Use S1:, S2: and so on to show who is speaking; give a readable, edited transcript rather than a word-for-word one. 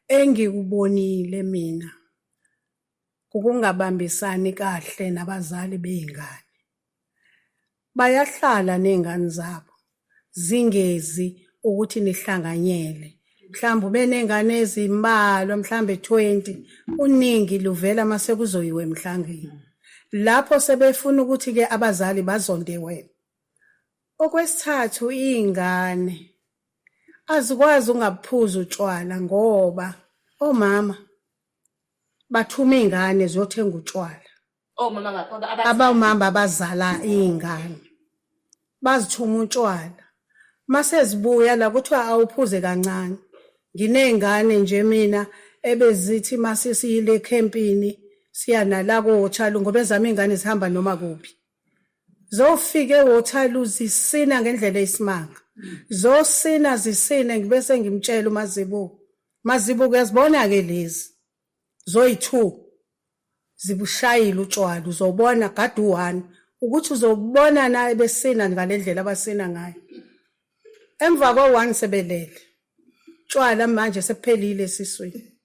S1: Engikubonile mina ukungabambisani kahle nabazali bey'ngane. Bayahlala ney'ngane zabo zingezi ukuthi nihlanganyele. Mhlawumbe ube ney'ngane ezimbalwa mhlawumbe 20, uningi luvela uma sekuzoyiwa emhlangeni. Lapho sebefuna ukuthi-ke abazali bazonde wena. Okwesithathu, iy'ngane azikwazi ukungabuphuzi utshwala ngoba omama bathuma iy'ngane ziyothenga utshwala.
S2: Omama
S1: abomama abazala iy'ngane bazithuma utshwala masezibuya la kuthiwa awuphuze kancane. Nginey'ngane nje mina ebezithi masesiyile ekhempini siya nala koThalu ngoba ezami iy'ngane zihamba noma kuphi. Zofika eWaterloo zisina ngendlela eyisimanga. Zosina zisine ngibe sengimtshela uMazibuko. Mazibuko uyazibona-ke lezi zoyi-two zibushayile utshwala uzobona gada u-one ukuthi uzobona na ebesina ngale ndlela abasina ngayo. Emva ko-one sebelele. Tshwala manje sebuphelile esiswini.